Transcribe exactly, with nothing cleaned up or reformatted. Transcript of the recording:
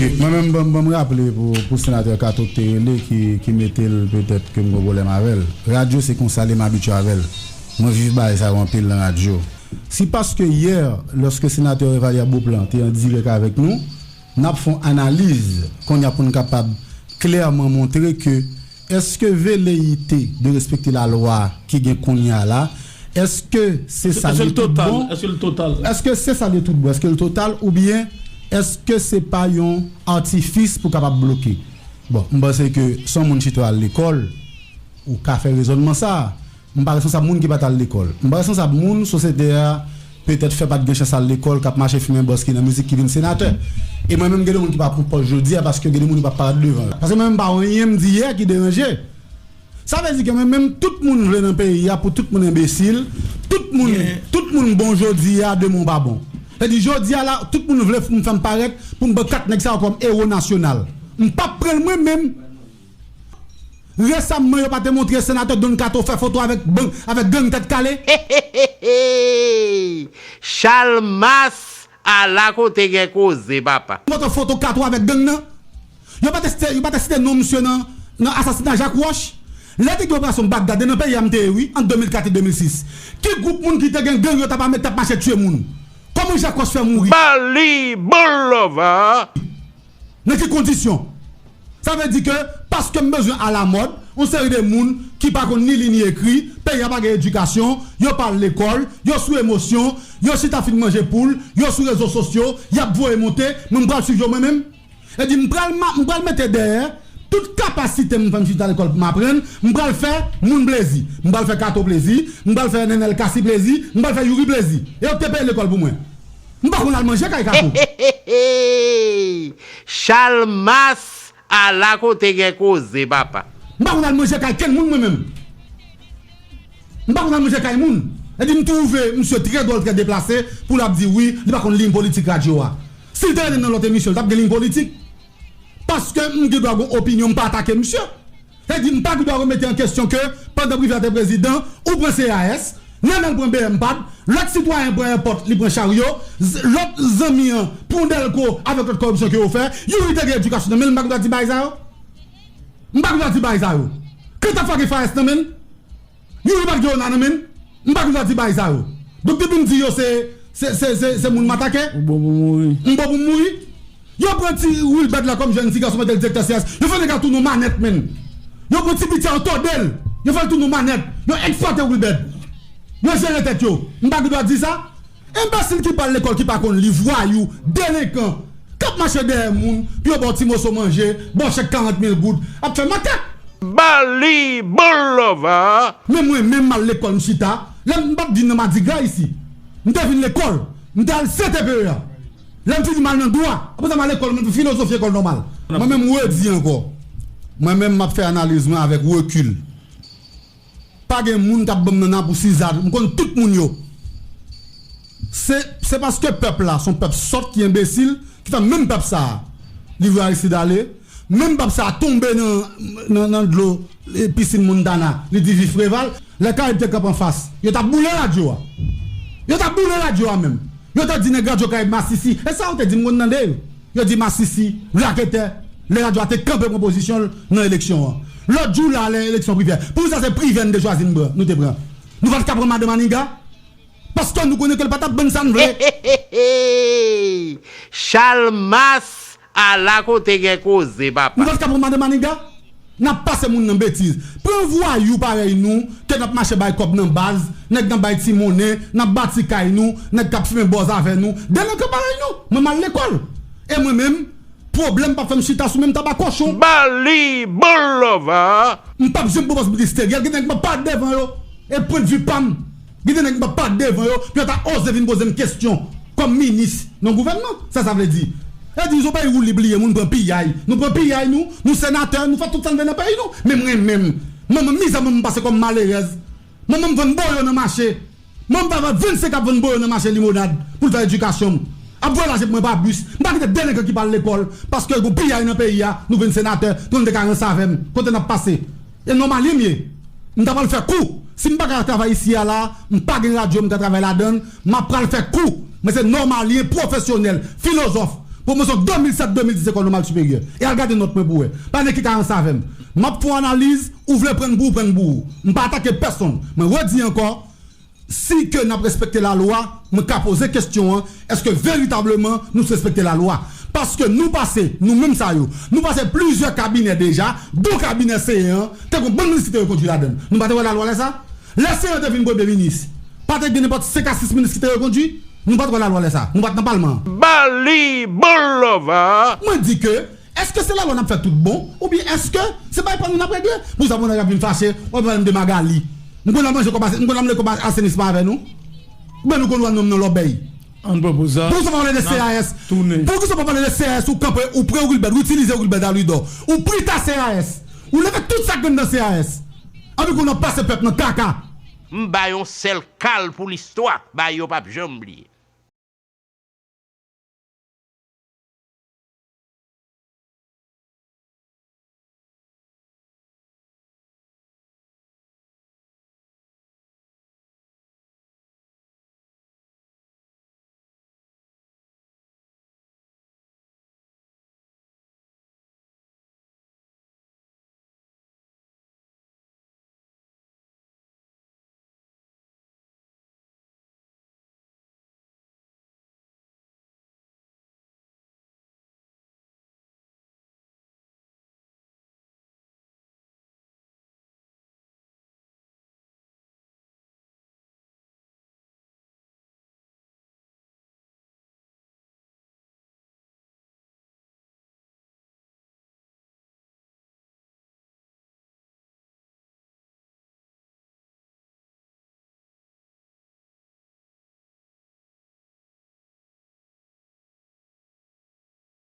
Mwen menm, ban m raple pou, pou senatè Kato k te rele, ki, ki mete l petèt ke m gen pwoblèm avè l. Radyo, se konsa l ye, m abitye avè l. Mwen viv bagay sa yo anpil nan radyo. Si paske yè, lòske senatè Revalya Beauplan te an dirèk avèk nou, n ap fè yon analiz kounye a pou n kapab klèman montre ke èske veleyite de respekte lalwa ki gen kounye a la, èske se sa l ye tout bon? Èske se sa l ye tout bon? Èske se pa yon atifis pou kapab bloke? Bon, m panse ke si yon moun chita al lekòl, ou ka fè rezònman sa a. M pa responsab moun ki pa t al lekòl. M pa responsab moun sosyete a petèt fè pa t gen chans al lekòl, k ap mache fimen bòs ki nan mizik, ki vin senatè. E mwen menm, gen de moun ki pa pran pòz jodi a paske gen de moun yo p ap parèt devan yo. Paske mwen menm, m pa wè anyen m di yè ki deranje. Sa vle di ke mwen menm, tout moun vle nan peyi a pou tout moun enbesil, tout moun, tout moun bon jodi a, demen w pa bon. Sa vle di, jodi a la, tout moun vle pou m fè m parèt, pou m pran kat nèg sa yo kòm ewo nasyonal. M p ap pran l mwen menm. Resamman, yo pa te montre senatè Don Kato fè foto avèk, avèk gang Tèt Kale? Chalmas, ala kote gen koze, papa. Montre foto Kato avèk gang nan? Yo pa te site, yo pa te site non misye nan, nan asasina Jak Wòch? Lè te gen operasyon Bagdad, e nan peyi a m te ye, wi, ant de mil kat e de mil sis. Ki gwoup moun ki te gen gang yo t ap, t ap mache tiye moun? Kòman Jak Wòch fè mouri? Bali, bon lova. Nan ki kondisyon? Sa vle di ke paske m bezwen alamòd, yon seri de moun ki pa konn ni li ni ekri, peyi a pa gen edikasyon, yo pa al lekòl, yo sou emosyon, yo chita fin manje poul, yo sou rezo sosyo, y ap voye monte, mwen m pral swiv yo mwen menm? E di m pral, m pral mete dèyè tout kapasite m pou m chita lekòl pou m aprann, m pral fè moun plezi, m pral fè Kato plezi, m pral fè Nenel Cassy plezi, m pral fè Youri plezi. E yo k te peye lekòl pou mwen. M pa konn al manje kay Kato. Chalmas, ala kote gen koze, papa. M pa konn al manje kay kenn moun mwen menm. M pa konn al manje kay moun. E di m twouve misye trè dwòl, trè deplase pou l ap di wi, li pa konn liy politik radyo a. Si l te rele m nan lòt emisyon, l t ap gen liy politik. Paske m gen dwa gen opinyon, m pa atake misye. Sa vle di, m pa gen dwa remete an kesyon ke pandan Privè te prezidan, ou pran C A S, Nanel pran B M pad, lòt sitwayen pran èpòt, li pran charyo, lòt zanmi an pran dèlko avèk lòt kòripsyon ke yo fè. Youri te gen edikasyon nan men l, m pa gen dwa di bagay sa yo? M pa gen dwa di bagay sa yo? Kanta fwa gen F A S nan men l? Youri pa t gen ona nan men l? M pa gen dwa di bagay sa yo. Donk depi m di yo se, se, se, se, se moun m atake? Ou bon pou mouri. M bon pou m mouri? Yo pran ti Wilbert la kòm jèn ti gason, mete l direktè C A S. Yo fè nèg la tounen yon manèt, menn. Yo pran ti piti a, yo tòde l. Yo fè l tounen yon manèt. Yo eksplwate Wilbert. Yo jere tèt yo. M pa gen dwa di sa? Enbesil ki pa al lekòl, ki pa konn li, vwayou, delenkan, k ap mache dèyè moun pou yo ba w ti moso manje, ba w chèk karant mil goud, ap fè makak. Bali, bon lova. Men mwen menm, m al lekòl, m chita. Lè m pa t vin nan madigra isi. M te vin lekòl. M te al C T P E a. Lè m fini, m al nan dwa. Apre sa, m al lekòl, m fè filozofi, lekòl nòmal. Mwen menm, m redi ankò. Mwen menm, m ap fè analiz mwen avèk rekil. Pa gen moun k ap ban m nannan pou Sizad. M konn tout moun yo. Se, se paske pèp la se yon pèp sòt ki enbesil ki fè menm pèp sa a, li voye Aristide ale. Menm pèp sa a tonbe nan, nan, nan dlo, e, pisin Montana, li di viv Preval. Lè Karib te kanpe anfas, yo t ap boule radyo a. Yo t ap boule radyo a menm. Yo te di nèg Radyo Karib masisi. E sa yo te di, m konn tande yo. Yo di masisi, raketè, lè radyo a te kanpe pran pozisyon l nan eleksyon an. Lòt jou la, lè eleksyon Privè. Poukisa se Privè n te chwazi n pran, nou te pran? Nou pa t ka pran Madan Maniga? Paske nou konnen ke l pa t ap ban n sa n vle. Chalmas, ala kote gen koze, papa. Nou pa t ka pran Madan Maniga? N ap pase moun nan betiz. Pran vwayou parèy nou, ke n ap mache bay kòb nan baz, nèg nan bay ti monnen, n ap bati kay nou, nèg k ap fimen bòz avè nou, delenkan parèy nou. Mwen m al lekòl. E mwen menm, pwoblèm p ap fè m chita sou menm taba kochon. Bali, bon lova. M p ap janm pran pòz minis teriyèl, gen nèg m ap parèt devan yo. E pwennvi pa m. Gen de nèg m p ap parèt devan yo, pou yo ta oze vin poze m kesyon kòm minis nan gouvènman. Sa sa vle di? E di, se yon peyi woulib li ye, moun pran piyay. Nou pran piyay nou, nou senatè, nou fè tout sa n vle nan peyi nou. Men mwen menm, manman m, mizè manman m pase kòm malerèz. Manman m vann boyo nan mache. Manman m ta vann vennsenk ap vann boyo nan mache Limonad pou l fè edikasyon m. Ap vwayaje pou mwen pa bis. M pa kite delenkan ki pa al lekòl, paske gon piyay nan peyi a, nou vin senatè, nou te ka ranse avè m. Kote n ap pase? E nòmalyen m ye. M ta pral fè kou. Si m pa ka travay isi a la, m pa gen radyo m ka travay ladan l, m ap pral fè kou. Mwen se nòmalyen pwofesyonèl, filozòf. Pwomosyon de mil sèt de mil dis lekòl nòmal siperyè. E al gade nòt mwen pou wè. Pa gen ki ka ranse avè m. M ap fè yon analiz, ou vle pran pou ou, pran pou ou. M pa atake pèsonn. Mwen redi ankò, si ke n ap respekte lalwa, mwen ka poze kesyon an, èske veritableman nou respekte lalwa? Paske nou pase, nou menm sa yo, nou pase plizyè kabinè deja, dou kabinè C E A an, te gon bann minis ki te rekondui ladan l. Nou pa te wè lalwa lè sa? Lè C E A an te vin premye minis, pa te gen nenpòt senk a sis minis ki te rekondui? Nou pa t wè lalwa lè sa. Nou pa t nan palman an. Bali Boulova. Mwen di ke, èske se lalwa n ap fè tout bon? Oubyen èske se bagay pa nou n ap regle? Pou sa, pou nèg ap vin fache, w ap pale m de Magali. M konn al manje kòb ase-, m konn al manje kòb asenisman avè nou? Oubyen nou konn wè nonm nan lòbèy? Ann pran pou sa. Pou sa pa pale de C A S? Tounen. Pou ki sa pa pale de C A S? Ou kanpe, ou pran Wilbert, ou itilize Wilbert Dalidor. Ou pita C A S. Ou leve tout sa k gen nan C A S. Anpi konn ap pase pèp nan kaka. M bay yon sèl kal pou listwa, bay yo p ap janm bliye.